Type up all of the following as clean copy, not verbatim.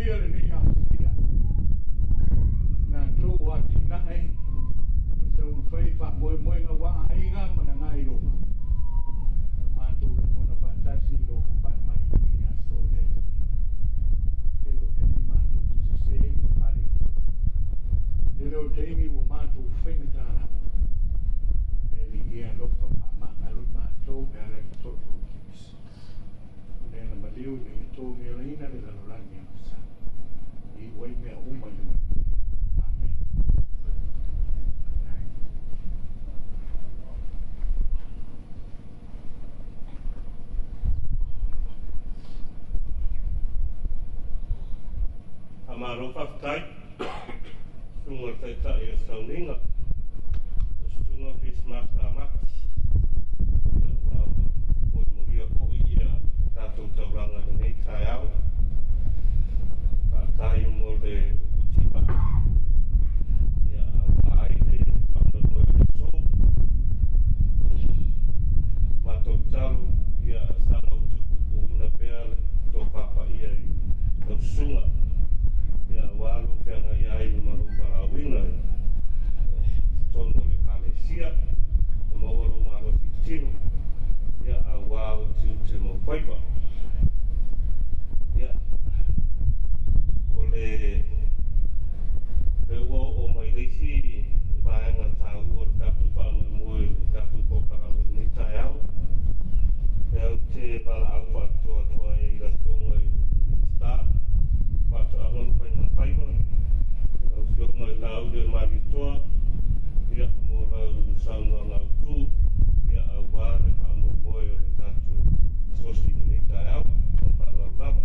Manuia lenei aofia i latou o atinae o le taumafai faamoemoega ua aiga ma le agai i luma. Matou lagona faatasi i lou papae mai i lenei aso o le Alii. Tele o taimi matou te sese ma faaletonu. Tele o taimi ua matou faigata lava. Le Alii e alofa faamagalo i matou e ala i le toto o Keriso. O lea na maliu ina ia togialaina le lalolagi agasala. I iu ai mea uma i le manuia. Amen. Faamalo faafetai, susuga i le Taitai o le Sauniga, le Susuga Bismark Amati. Ia, ua molimolua foi ia tatou taulaga i lenei taeao. Faafetai mo le upu timai. Ia, aua ai le faamoemoe o le aso. Matou tatalo, ia saga utupupuina pea le tofa paia i lau susuga. Ia, aua lou feagai ai ma lou valaauina i totonu o le Ekalesia. Ia maua lou malosi i tino, ia, aua ou tiute ma ou faiva. Ia, o le ua oo mai le isi vaega taua o le tatou faamoemoe i le tatou polokalame i lenei taeao. E au te valaau faapitoa atu ai i le Afioga i le Minisita Faatoaga ma Faiga Faiva, lau Afioga i Laaulialemalietoa, ia, mo lau saunoaga autu, ia, aua le faamoemoe o le tatou asosi i lenei taeao. Ma le faaaloalo lava.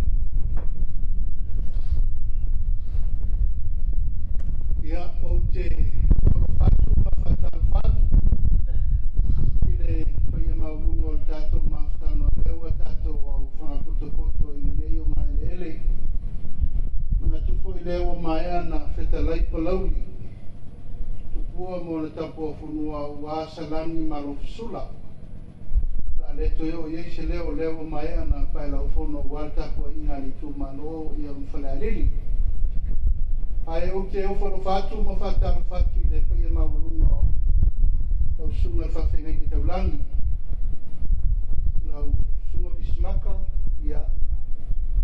Ia, ou te alofa atu ma faatalofa atu i le paia maualuga o le tatou mafutaga o lea ua tatou aufaga potopoto i lenei ogaeleele. Manatu foi lea ua maea na fetalai Palauli, tupua mo le tapuafanua ua Salani ma Alofisula. A le toe oo i ai se leo, o lea ua maea na paelaufono aua le tapuaiga a le itumalo ia ma Falealili. Ae ou te ofo alofa atu ma faatalofa atu i le paia maualuga o lau susuga i le faafeagaiga taulagi, lau susuga Pisimaka, ia,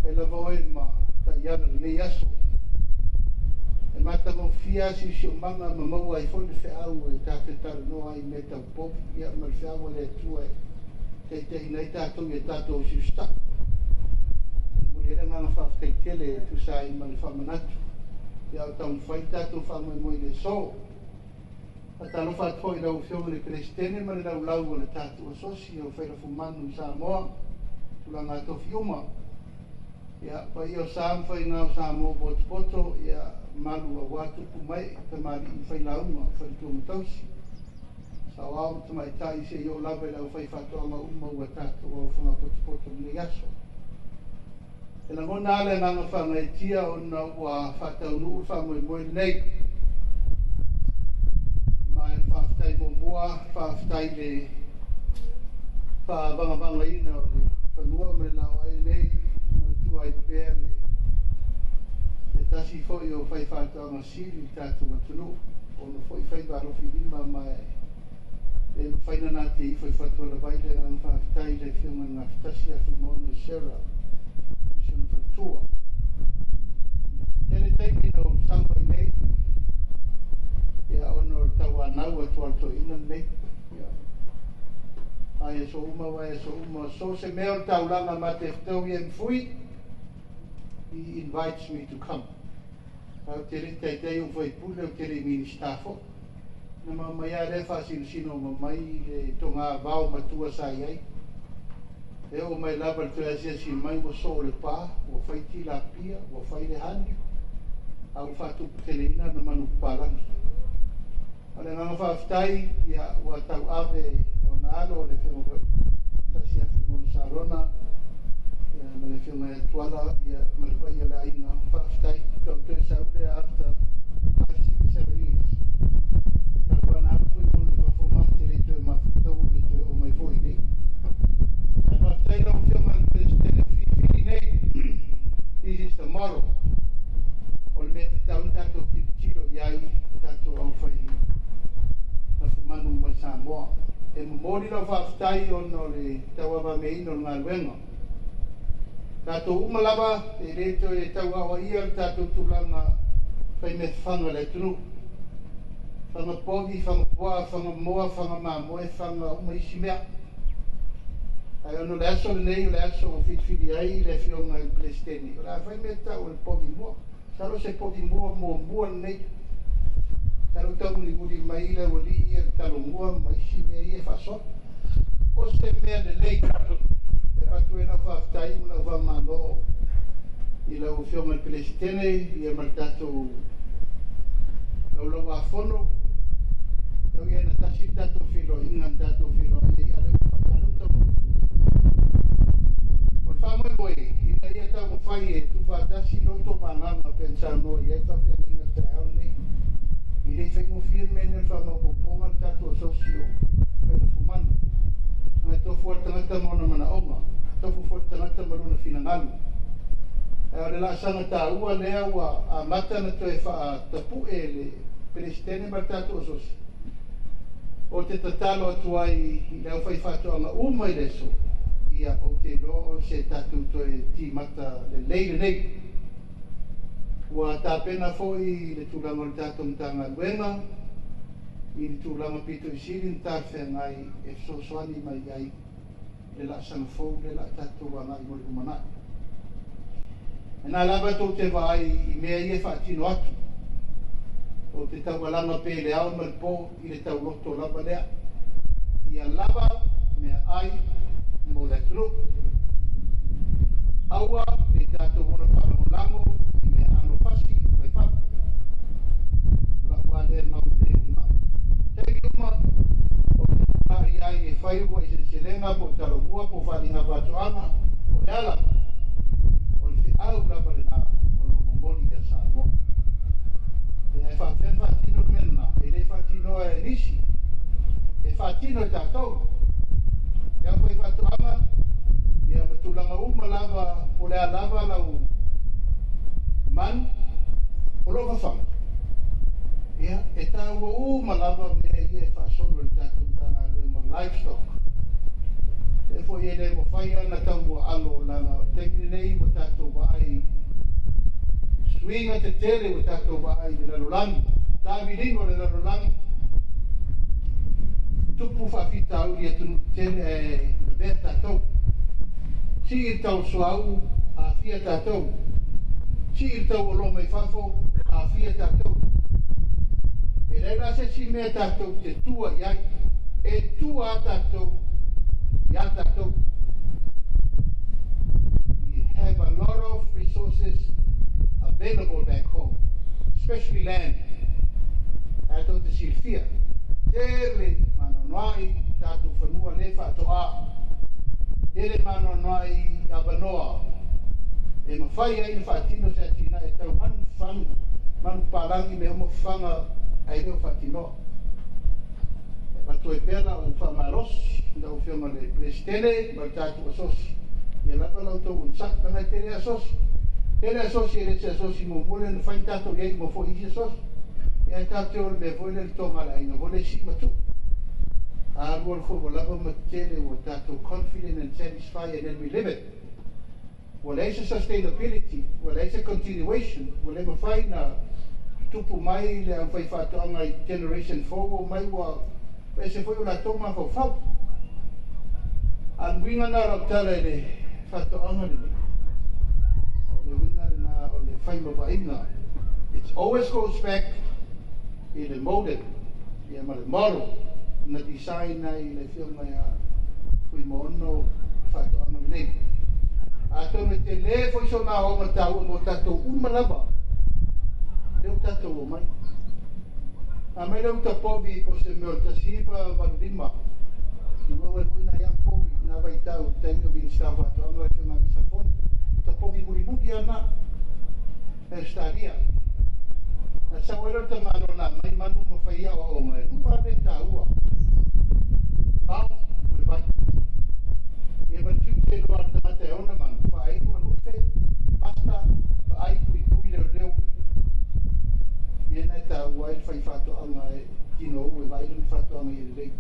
fai lava oe ma taiala lenei aso. E matagofie siosiomaga ma maua ai foi le feau e tatou talanoa ai i mea tau povi, ia, ma le feau a le Atua e taitaiina ai tatou ia tatou usiusitai. E momoli ai le agaga faafetai tele e tusa ai ma le faamanatu. Ia, o taumafai tatou faamoemoe i le aso. Faatalofa atu foi i lau Afioga i le Peresetene ma le laulau o le tatou asosi o Failafumanu i Samoa, tulaga tofi uma. Ia, paia o sa ma faiga o Samoa potopoto, ia, malu aua tupu mae, tamalii ma failauga, faletua ma tausi, saoao ma tamaitai seia oo lava i le aufaifaatoaga uma ua tatou aufaga potopoto i lenei aso. E lagona lava le agaga faagaeetia ona ua faataunuu le faamoemoe lenei. Ma e faafetai muamua, faafetai le faavagavagaina o le fanua ma le laoai lenei, manatua ai pea le se tasi foi o faifaatoaga sili i le tatou atunuu, ona foi faiva alofilima ma e le mafai ona natia ifo i fatualavai le agaga faafetai i le Afioga i le Gafatasi ia Fuimaono Sarah ma si ona faletua. Tele taimi na ou sau ai nei, ia, ona o le tauanau atu a le toeaina lenei. Ia, ai aso uma, vai aso uma, so se mea o le taulaga ma te fetau ia mafui, he invites me to come. Ou te le i taitai ou faipule, ou te le i Minisita foi. Na maumai lava lea faasinosino ma mai le toga vao matua sa i ai. E oo mai lava le toe asiasi mai ua soo le pa, ua fai tilapia, ua fai le honey, a ua faatuputeleina na manu papalagi. O le agaga faafetai, ia, ua tauave ona alo le Afioga foi tasi ia Fuimaono Sarona, ia, ma le Afioga ia Tuala, ia, ma le paia o le aiga. Faafetai, toe sau lea after 5, 6, 7 years. Talu ana alu Fuimaono i fafo ma te le toe mafuta ua le toe oo mai foi nei. Ae faafetai lau Afioga i le Peresetene filifili nei. This is the model. Faafetai ona o le tauavameaina o le galuega. Tatou uma lava e lē toe tauaoaia le tatou tulaga faimeafafaga i le atunuu, faga povi, faga puaa, faga moa, faga mamoe, faga uma isi mea. Ae ona o le aso lenei o le aso ua filifili ai le Afioga i le Peresetene, o le a fai mea tau o le povi mua. Masalo se povi mua muamua lenei. Masalo tauguliguli mai le aualii ia le talomua ma isi mea ia e faasoa. O se mea lelei e avatu ai lau faafetai ma lau faamalo i lau Afioga i le Peresetene ia ma le tatou Laulau-a-Fono. Tau ia ina tasi le tatou feiloaiga na tatou feiloai ai, a o lea ua fai, a o lea ua taunuu. O le faamoemoe ina ia taumafai e tuufaatasi loto ma agaga pei ona saunoa i ai le faafeagaiga i le taeao lenei. E le faigofie le mea lenei o le faamaopoopoga le tatou asosi o failafumanu. Ae tofu lava le tagata ma ona manaoga, tofu foi le tagata ma lona finagalo. Ae o le laasaga taua lea ua amata ona toe faatapue le Peresetene ma le tatou asosi. O te tatalo atu ai i le aufaifaatoaga uma i le aso, ia ou te iloa o se tatou toe timata lelei lenei. Ua tapena foi le tulaga o le tatou Matagaluega i le tulaga pito i sili ona talafeagai e fesoasoani mai ai le laasaga fou lea o le a tatou agai mo le lumanai. E na lava tou te vaai i mea ia e faatino atu, ou te taualaga pea i le ao ma le po i le tauloto lava lea, ia lava meaai mo le atunuu. Aua ne i tatou ola faalagolago i meaano fasi mai fafo. O lau lava lea mau lelei uma. Taimi uma ou te tulai ai e fai uluai seleselega po o talomua po o faaaliga faatoaga, o le a lava, o le feau lava lena o lo o momoli ia Samoa. Ae faapefea ona faatino le mea lena? E le faatinoa e nisi, e faatino e tatou. Le aufaifaatoaga ia ma tulaga uma lava, po o le a lava lau manu o loo fafaga, ia e taua uma lava mea ia e faasolo i le tatou Matagaluega o Livestock. E foi e le mafai ona taumuaalo leaga o le taimi lenei ua tatou vaai suiga tetele, ua tatou vaai i le lalolagi, tavilino o le lalolagi, tupu faafitauli i atunuu tetele ae lavea tatou. Sii le tau suauu, aafia tatou. Sii le tau oloa mai fafo, aafia tatou. E leai la se isi mea tatou te tua i ai, e tua a tatou iā tatou. We have a lot of resources available back home, especially land. Ae tou te silafia, tele maanoanoai tatou fanua le faatoā, tele maanoanoai avanoa e mafai ai ona faatino se atinae tau manu fafaga, manu papalagi, mea uma fafaga, ae le o faatinoa. E avatu ai pea lau faamalosi i lau Afioga i le Peresetene ma le tatou asosi, ia lava la outou onosai, leaga e tele asosi, tele asosi, e le se asosi muamua lea na fai na tatou i ai uma foi i isi asosi. Ae tatou te o i le mea foi lea le toga a le aiga foi lea sii ma tuu. A alu alu foi ua lava ma tetele, ua tatou confident and satisfied, and then we live it. Ua leai se sustainability, ua leai se continuation, ua le mafai na tutupu mai le aufaifaatoaga i generation fou ua omai, ua ese foi o latou mafaufau. A o le uiga lena o lau tala i le faatoaga lenei, o le uiga lena o le faimavaiga. It always goes back i le modem ia ma le model na design ai le Afioga ia Fuimaono faatoaga lenei. Atonu e tele foi sona aoga taua mo tatou uma lava lea ua tatou omai. A mai le uta povi po o se mea o le 1985, na maua ai foi nai au povi i na vaitau i le taimi o Minisita o Faatoaga le Afioga ia Misafoni. Uta povi mulimuli lava na i Ausetalia. Na sau ai lea o le tamaloa na aumai manu ma fai aoaoga e lua lava mea taua, pao ma le vai. Ia ma le tiute loa a le tagata e ona manu, faainu anufe, pasta, vaai, puipui, leoleo. Mea na e taua ai le fai faatoaga e tino uu e vaai lona faatoaga ia lelei.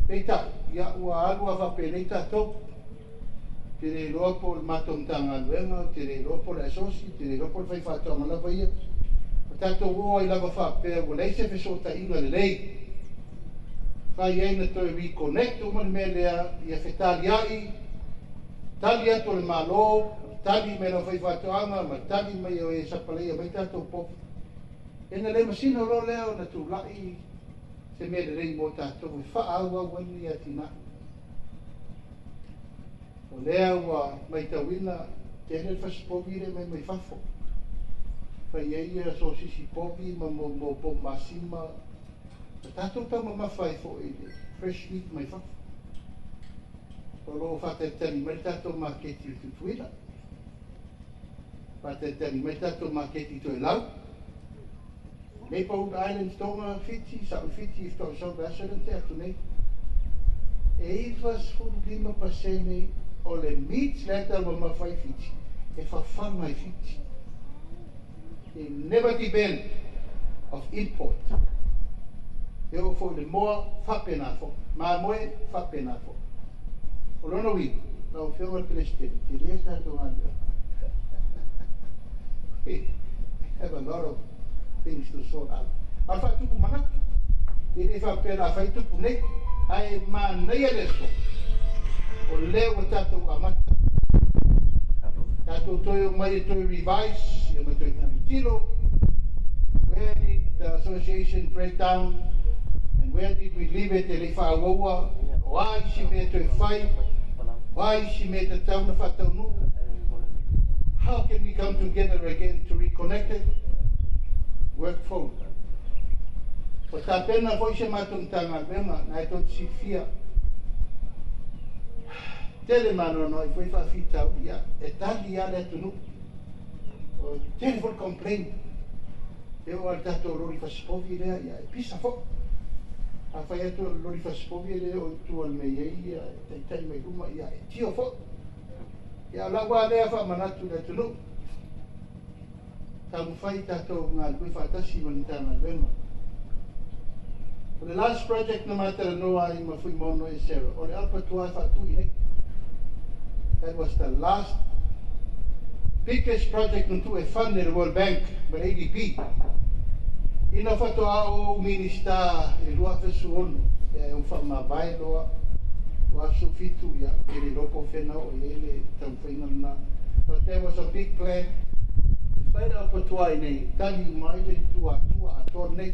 Peitai, Ia ua alu a faapenei tatou. Te le iloa po o le matou Matagaluega, te le iloa po o le asosi, te le iloa po o le faifaatoaga lava ia. O tatou o ai lava faapea ua leai se fesootaiga lelei. Fai ai na toe reconnect uma le mea lea, ia fetaliai, tali atu o le Malo, tali mai lau faifaatoaga ma tali mai o e sapalaia mai tatou povi. E na le masino loa lea ona tulai se mea lelei mo tatou e faaauau ai lenei atinae. O lea ua matauina tele le fasipovi lea mai mai fafo. Fai ai ia sosisi povi ma mo povi masima. O tatou taumamafa ai foi i le fresh meat mai fafo. O lo o faatalitali mai le tatou maketi i Tutuila. Faatalitali mai le tatou maketi i Toelau. Neighborhood Islands, Tonga, Fiti, Sa'u Fiti, faatoa sau le aso lea na tea atu nei. E 95% o le meat lea e taumamafa ai Fiti, e fafaga i Fiti. They never depend of import. E oo foi i le moa, faapena foi. Mamoe, faapena foi. O lona uiga, lau Afioga i le Peresetene, tele tatou galuega. We have a lot of things to sort out. A o le faatupu manatu, e le faapea o le a fai tupu nei, ae manaia le aso, o lea ua tatou amata. Tatou toe omai e toe revise, ia ma toe tilotilo, where did the association break down and where did we leave it e le i faaauaua, o a isi mea e toe fai, o a isi mea e tatau ona faataunuu. How can we come together again to reconnect it? Work forward. Ua tapena foi se matou Matagaluega, na e tou te silafia, tele maanoanoa ai foi faafitauli, ia, e tali lava le atunuu. O tele foi le complain. E oo lava i le tatou loli fasipovi lea, ia, e pisa foi. A fai atu o le loli fasipovi e le oo i tua i le mea e i ai ia taitai mai luma, ia, e tio foi. Ia, o lau lava lea faamanatu i le atunuu, taumafai tatou galulue faatasi ma le Matagaluega. O le last project na ma talanoa ai ma Fuimaono Esera, o le abattoir e faatui nei. That was the last biggest project na tuu e fund e le World Bank ma le ADB. Ina faatoa ou Minista i le 2016, ia e ou faamavae loa 2017, ia, ou te le iloa po o fea na oo i ai le taumafaiga lena. But there was a big plan e fai le abattoir i nei, tali uma ai le ituatua atoa lenei.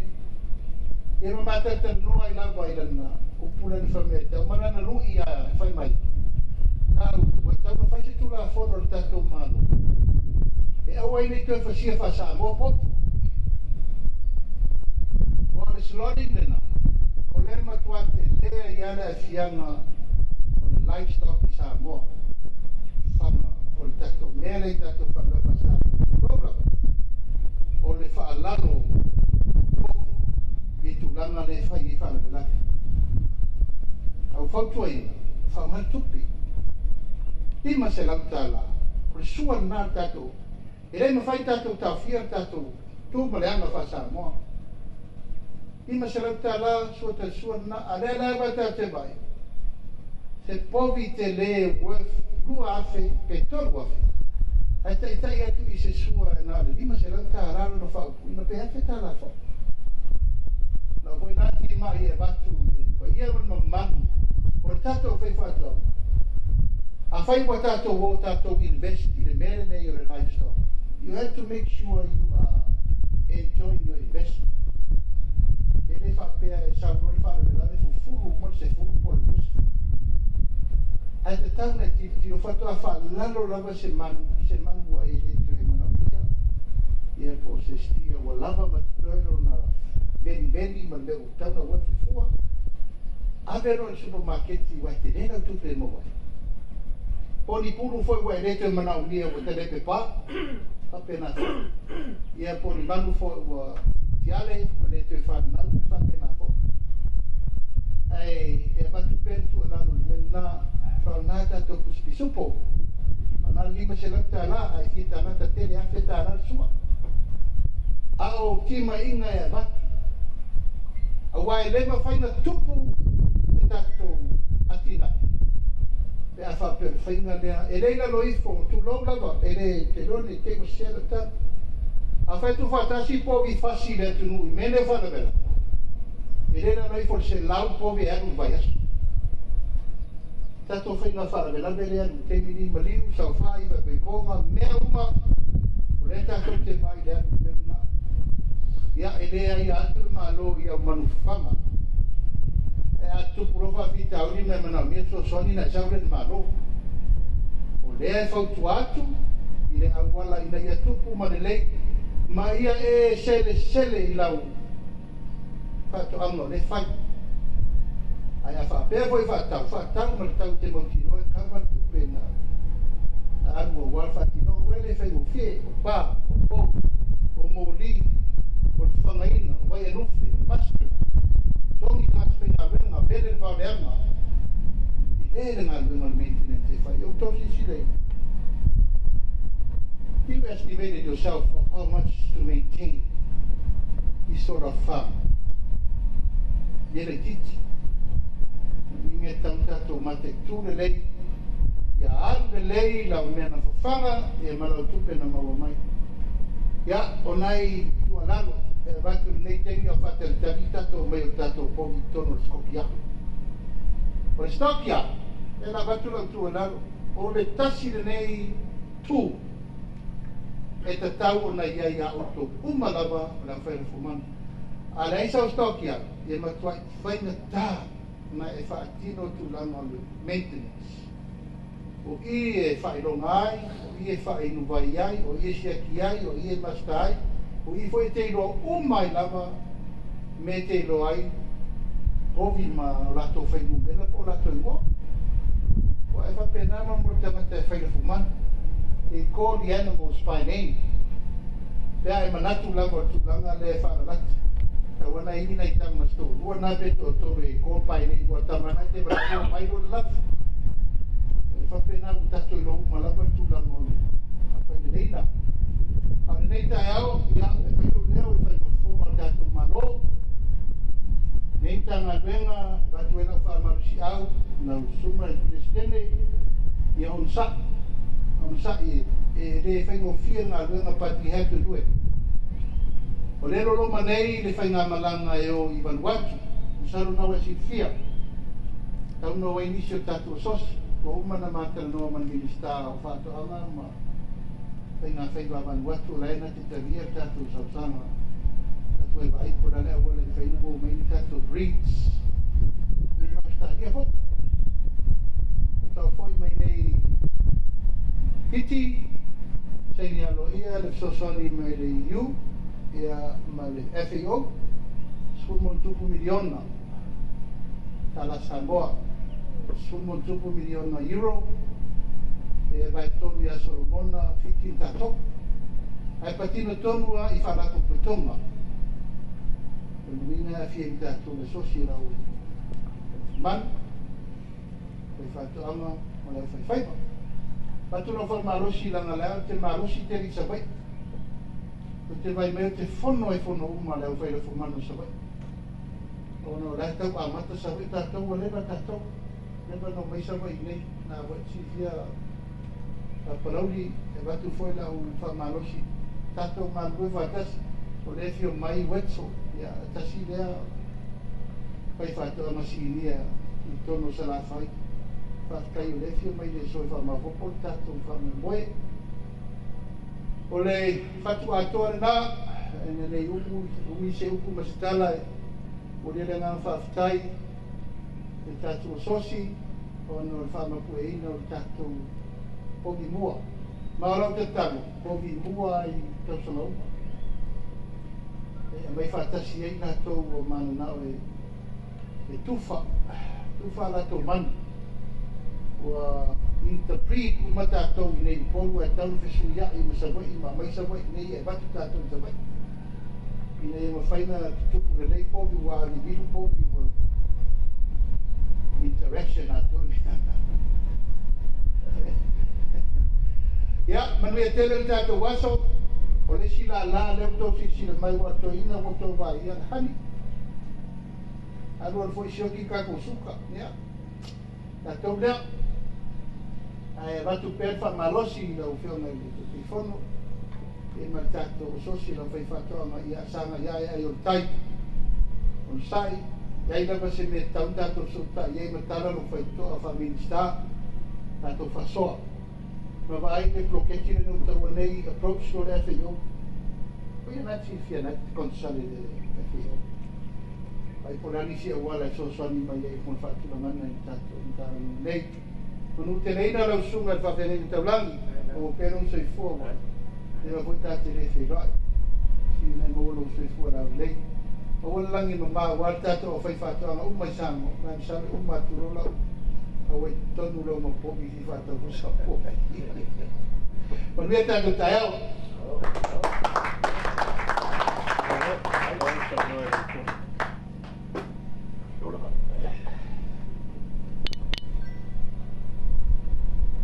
Ia ma matalatalanoa ai lava i lana upu lea na fai mai ai tau ma lana lui a fai mai, Au, ua tatau ona fai se Tulafono a le tatou Malo e aua ai nei toe fasia faa-Samoa potu. Ua o le slotting lena, o lea e matua telē ai lava le aafiaga o le livestock i Samoa. Faga o le tatou mea lea i tatou faalavelave faa-Samoa, tulou lava, o le faalalo povi i le tulaga lea e fai ai faalavelave. A ua fautuaina, faaaoga le tupe, $500, o le sua lena a le tatou, e le mafai tatou taofia le tatou tu ma le aga faa-Samoa. $500 sua talisua lena, a lea lava tatou te vaai, se povi tele worth 2000 pe 3000, ae taitai atu i se sua na o le $500 lona faaupuina pe $1000 foi. Lau foi la timai e avatu i le paia ma le mamalu o le tatou faifaatoaga, afai ua tatou o tatou invest i le mea lenei o le livestock, you have to make sure you are enjoying your investment. E le faapea e sau loa le faalavelave fufulu uma le 10 po o le 20. Ae tatau ona e tilotilo faatoa faalalo lava se manu i se manu ua e le toe manaomia, ia po o se steer ua lava ma totoe lona veniveni ma le mea ua tatau ona ua fufua. Ave loa i le supamaketi aua e tele lau tupe e maua ai. Po o ni pulu foi ua e le toe manaomia ua talepe pa, faapena foi. Ia po o ni manu foi ua tiale ma le toe fananau, e faapena foi. Ae e avatu pea le tuualalo i le mea lena, faaaoga tatou pisipisupo. Faaaoga le $500 ae fia tagata tele $1000 le sua. A o timaiga e avatu, aua e le mafai ona tupu le tatou Atinae pe a faapea o le faiga lea e le i lalo ifo tulou lava e le telone ne i te i ua sese lau tala. Afai e tuufaatasi povi fasi i le atunuu i mea nei o faalavelave, e le i lalo ifo o le 100 povi e alu i le vaiaso. Tatou faiga faalavelave lea e alu i le taimi lenei, maliu, saofai, faipaipoga, mea uma, o lea tatou te vaai i le alu i le mea lena. Ia, e le aia atu le Malo i au manufafaga. Ae a tutupu loa faafitauli ma e manaomia le fesoasoani ona e sau lea i le Malo. O lea e fautua atu i le auala ina ia tupu ma lelei ma ia e selesele i lau faatoaga o lea e fai. Ae a faapea foi e faatau, faatau ma le tau e te mautinoa e kava le tupe na alu aua le faatinoga. Aua e le faigofie, o pa, o pou, o moli, o le fafagaina, o vaianufe, o mustard, totogi tagata faigaluega, vele le vaoleaga. Tele le galuega o le maintenance e fai. Ua outou silasila i You estimated yourself of how much to maintain this sort of farm. Ia laitiiti. O le uiga e tatau ona tatou mataitu lelei, ia alu lelei lau mea na fafaga ia ma lau tupe na maua mai. Ia, o nai tuualalo e avatu i lenei taimi a o faatalitali le tatou omai o le tatou povi i totonu o le stockyard. O le stockyard, e la avatu lau tuualalo, o le tasi lenei tool e tatau ona i ai ia outou uma lava o le aufaialofomanu. A leai sau stockyard, ia matuai faigata ona e faatino tulaga o le maintenance. O i e faailoga ai, o i e faainu vai ai, o i e siaki ai, o i e master ai, o i foi e te iloa uma ai lava mea e te iloa ai povi ma o latou fuainumera po o latou igoa. Ua e faapena ma mo le tagata e fai lafumanu. They call the animals by name. Pe a e manatu lava o le tulaga lea e faalalata. Tau ana ini nai tama se toalua na pe toatolu e call by name ua tama na te valaau mai lo le lafo. E faapena ua tatou iloa uma lava le tulaga o le fai lelei la. A o lenei taeao, ia, e fai lou leo e fai ma fofoga o le tatou Malo. Nei Matagaluega, e avatu ai lau faamalosiau i lau Susuga i le Peresetene, ia onosai, onosai e le faigofie le galuega but we have to do it. O lea e loloma nei le faigamalaga e o i Vanuatu, masalo na ua e silafia, tau na o ai nisi o tatou asosi, ua uma na matalanoa ma le Minisita o Faatoaga ma Faiga Faiva a Vanuatu, o la e na te talia le tatou sausaga, tatou e vaai po o le a le auala e mafai ona maua mai ai ni tatou breeds i Ausetalia foi. Ua tau foi mai nei Fiti, saini aloaia le fesoasoani mai le EU ia ma le FAO, 10+ miliona tala Samoa, 10+ miliona euro e vaetolu ia Solomona, Fiti ma tatou. Ae patino tonu lava i faalapotopotoga. O le uiga e aafia ai ma tatou le asosi e lau manu, faifaatoaga ma le aufaifaiva. Avatu lau faamalosi leaga o lea ou te malosi tele i Savaii. Ou te vaai mai ou te fono ai fono uma a le aufailafumanu i Savaii. Ona o la e tau amata Savaii, tatou ua leva tatou, leva ona omai Savaii nei, na ua e silafia a Palauli, e avatu foi lau faamalosi, tatou galulue faatasi, o lea e afio mai Wetzel, ia tasi lea faifaatoaga sinia i totonu o Salafai. Faafetai o lea e afio mai le aso e faamaopoopo le tatou faamoemoe. O le fatu atoa lena, ina nei umi se upu ma se tala e momoli ai le agaga faafetai i le tatou asosi ona o le faamapueina o le tatou povi mua. Ma o lau tatalo, povi mua i tausaga uma e aumai faatasi ai latou ua mananao e tufa, tufa a latou manu. Ua interbreed uma tatou i nei Upolu ae tau fesuiai ma Savaii ma aumai Savaii nei e avatu tatou i Savaii ina ia mafai ona tutupu lelei povi ua avivilu povi ua interaction atoa Ia, manuia tele le tatou aso. O le isi lala lea ua outou silasila mai ua toeaina ua outou vaaia le honey. Alu alu foi sioki le tatou suka. Ia. Tatou lea. Ae avatu pea le faamalosi i lau Afioga i le Taitaifono ia ma le tatou asosi le aufaifaatoaga ia sagai ae ai o le tai. Onosai, e i ai lava se mea e tatau ona tatou fesootai ai ma tala lou faitotoa faa-Minisita, tatou faasoa. Ma vaai le poloketi lenei ua taua nei approach loa le FAO. O ia lena e te silafia lena e te konesale i le FAO. Vaai po o le a nisi auala e fesoasoani mai ai mo le faatulagaga i le tatou Matagaluega nei. Manuteleina lau susuga i le faafeagaiga taulagi, maua pea lou soifua ua leva foi ta te le feiloai. Sili ona e maua lou soifua laulelei. Aua le lagi e mama aua le tatou aufaifaatoaga uma i Samoa, ma e masalo e uma atu loa lau aua i totonu lau ma povi i faatau pusa povi. Manuia tatou taeao.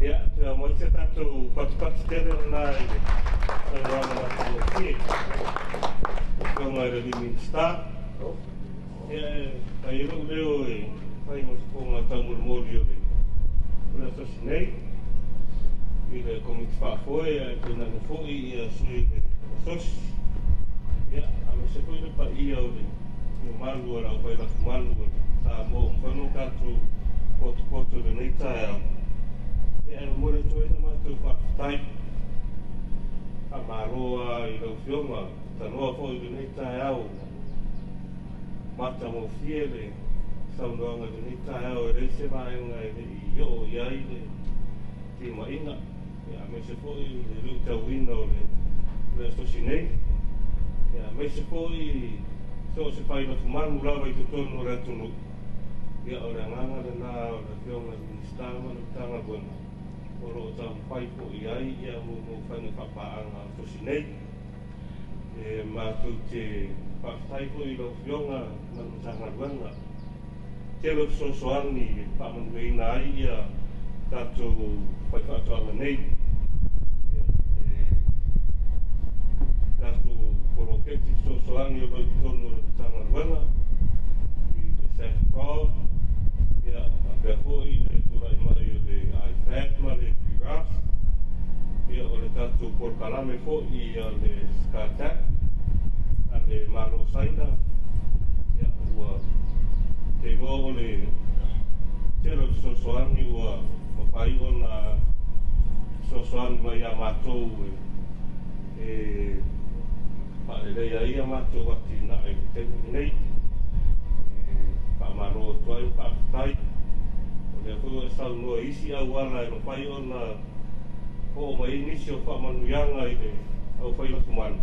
Ia, toe aumai se tatou patupatu tele lena i le saunoaga matagofie Afioga i le alii Minisita. Ia, e fai ai lou leo e fai ma fofoga taumolimoli o le o le asosi nei i le Komiti Faafoe ae tainane foi ia sui o le asosi. Ia, aemaise foi le paia o le mamalu o le aufailafumalu o Samoa ua mafai ona tatou potopoto i lenei taeao. Ia, e momoli atu ai le matou faafetai. Faamalo lava i lau Afioga, tanoa foi i lenei taeao matagofie le saunoaga i lenei taeao, e leai se vaega e le i oo i ai le timaiga, ia, aemaise foi le luitauina o le asosi nei, ia, aemaise foi so o se failafumanu lava i totonu o le atunuu. Ia, o le agaga lena o le Afioga i le Minisita ma le Matagaluega o lo o taumafai foi i ai ia mo faiga faapaaga o asosi nei. E matou te faafetai foi i lau Afioga ma le Matagaluega tele o fesoasoani e faamanuiaina ai ia tatou faifaatoaga nei. Ia, e tatou poloketi fesoasoani o lo o i totonu o le Matagaluega i le SAFPROV, ia, faapea foi le tulai mai o le IFAD ma le PRAS, ia, o le tatou polokalame foi a le SCATAC a le Malo o Saina. Ia, ua te iloa o le tele o fesoasoani ua mafai ona fesoasoani mai ia matou e faaleleia ai a matou atinae i le taimi lenei. E faamalo atu ai ma faafetai. O lea foi ua e saunoa i isi auala e mafai ona oo mai ai nisi o faamanuiaga i le aufailafumalu.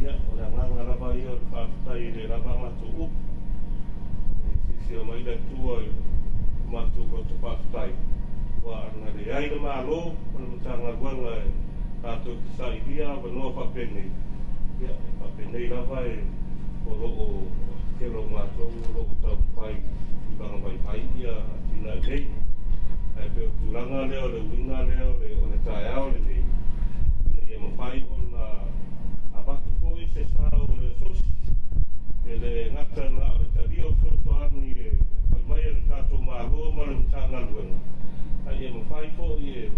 Ia, o le agaga lava ia o le faafetai e le lava a matou upu. E silasila mai le Atua i lo matou loto faafetai, ua ana leai le Malo ma le Matagaluega e tatou te sailia avanoa faapenei, ia, e faapenei lava e o lo o tele o matou o lo o taumafai i tulaga vaivai ia atinae nei. Ae pei o le tulaga lea o le uiga lea o le taeao lenei, ina ia mafai ona avatu foi se sao o le asosi, e le gata na o le talia o fesoasoani e fai mai e le tatou Malo ma le Matagaluega, a ia mafai foi e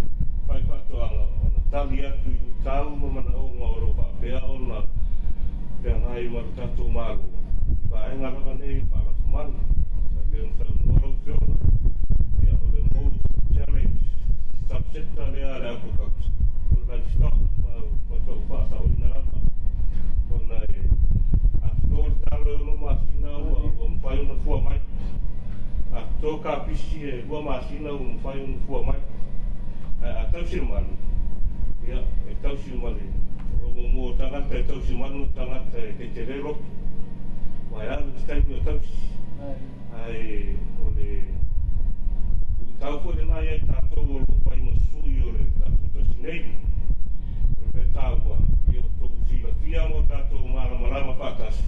faifaatoaga ona tali atu i luitau ma manaoga o lo o faapea ona feagai ma le tatou Malo i vaega lava nei faalafumanu. E pei ona saunoa lau Afioga, ia, o le most challenge subsector lea a le agriculture o le livestock, ma ua faasaoina lava ona e a toto le talo e 6 masina ua mafai ona fua mai, a toto kapisi e 2 masina ua mafai ona fua mai, ae a tausi le manu, ia, e tausi ma le o tagata e tausi manu, o tagata e tetele loto, ua e alu se taimi o tausi. Ae o le luitau foi lena ia i tatou o lo o fai ma sui o le tatou tausi nei. O le mea taua, ia outou silafia ma o tatou malamalama faatasi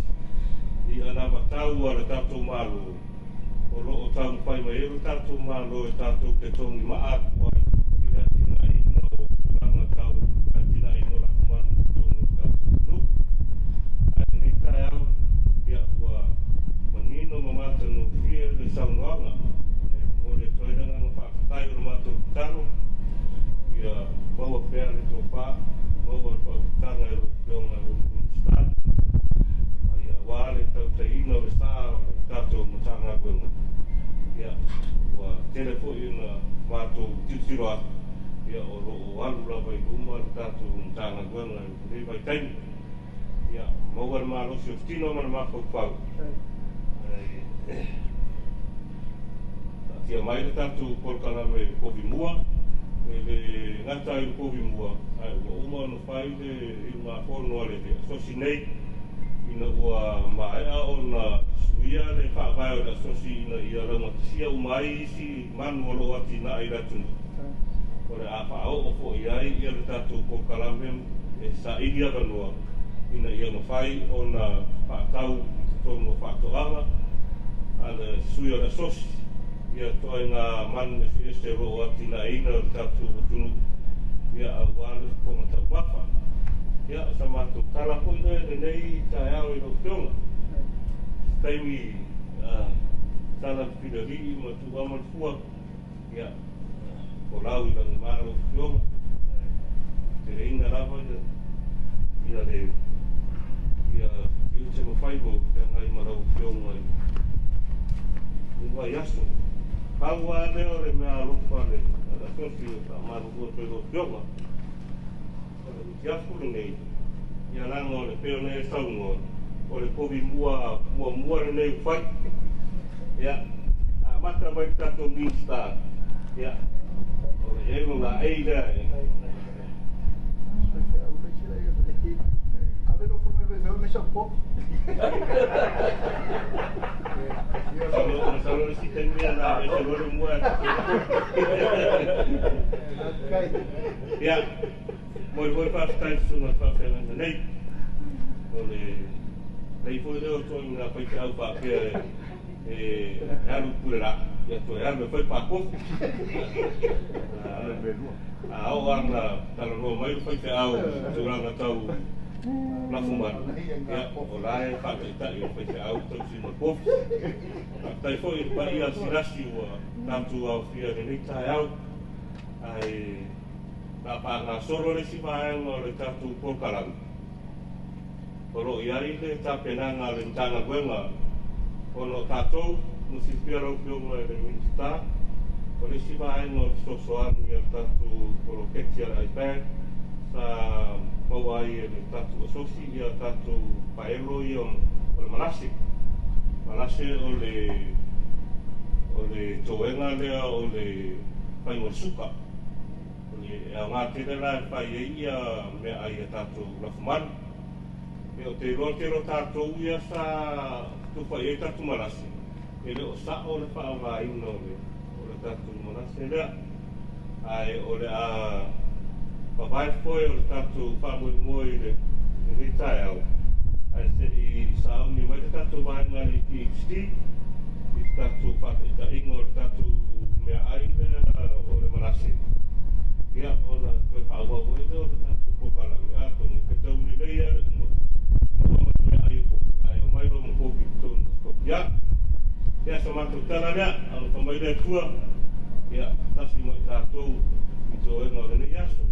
i anavatau a le tatou Malo o lo o taumafai mai ai lo tatou Malo e tatou te togi maa atu ai i le atinaeina o tulaga tau atinaeina o lafumanu i totonu o le tatou atunuu. Ae lenei taeao, ia, ua manino ma matagofie le saunoaga e momoli atu ai le agaga. pea le tofā, maua le faautautaga i lau Afioga i le Minisita, ia auā le tautaiina o le sa o le tatou Matagaluega. Ia, ua tele foi ina matou tilotilo atu, ia o lo o alu lava i luma le tatou Matagaluega i lenei vaitaimi. Ia, maua le malosi o le tino ma le mafaufau. Taatia mai le tatou polokalame povi mua, e le gata i le povi mua, ae ua uma ona fai le iugafono a le asosi nei, ina ua maea ona suia le faavae o le asosi ina ia laugatasia uma ai isi manu o lo o atinae i le atunuu. O le a faaoo foi ai ia le tatou polokalame e saili avanoa ina ia mafai ona faatau i totonu o faatoaga a le sui o le asosi ia toaiga manu eseese o lo o atinaeina o le tatou atunuu, ia auā le fofoga taumafa. Ia, o sa matou tala foi lea i lenei taeao i lau Afioga. Se taimi tala le filalii ma tuuama le fua, ia folau i lagima lau Afioga, teleina lava ia le ia tiute ma faiva o feagai ma lau Afioga i le vaiaso. Pau lava lea o le mea alofa a le asosi e faamalulu atu ai lau Afioga, o le mutiafu lenei, ia leaga o le pei ona e saunoa, o le povi mua muamua lenei ua fai. Ia, amata mai le tatou Minisita, ia, o le i ai lona aei lea e. Masalo le isi taimi ana ese loa le mua e. Ia, molimoli le faafetai i le susuga i le faafeagaiga nei. O le lei foi lea o toaiga faifeau faapea e alu i pule laa, ia toe alu e fai pakofu. A oo lava ina talanoa mai le faifeau i tulaga tau lafumanu, ia, o la e faataitai e le faifeau tausi ma le kofi. Faafetai foi i le paia silasi ua tatou aofia i lenei taeao, ae o le a faagasolo le isi vaega o le tatou polokalame. O lo o i ai le tapenaga a le Matagaluega ona o tatou, mo silafia lau Afioga i le Minisita, o le isi vaega o le fesoasoani a le tatou poloketi a le IPAD sa maua ai e le tatou asosi ia tatou paelo ia o le malase. Malase o le toega lea o le faiga o le suka. O le aoga tele la e fai ai ia meaai a tatou lafumanu. E o te iloa tele o tatou ia sa tufa i ai tatou malase, e le o sao le faaaogaina o le tatou malase lea. Ae o le a vavae foe o le tatou faamoemoe i lenei taeao, ae se i sauni mai le tatou vaega i le PhD i le tatou faataitaiga o le tatou meaai lea o le malase, ia ona toe faaauau ai lea o le tatou polokalame. Atonu e fetau lelei lava le uma, maua mai meaai o kofi, ae omai loa ma kofi i totonu o Skopje. Ia, sa matou tala lea, alofa mai le Atua, ia tasi ma i tatou i toega o lenei aso.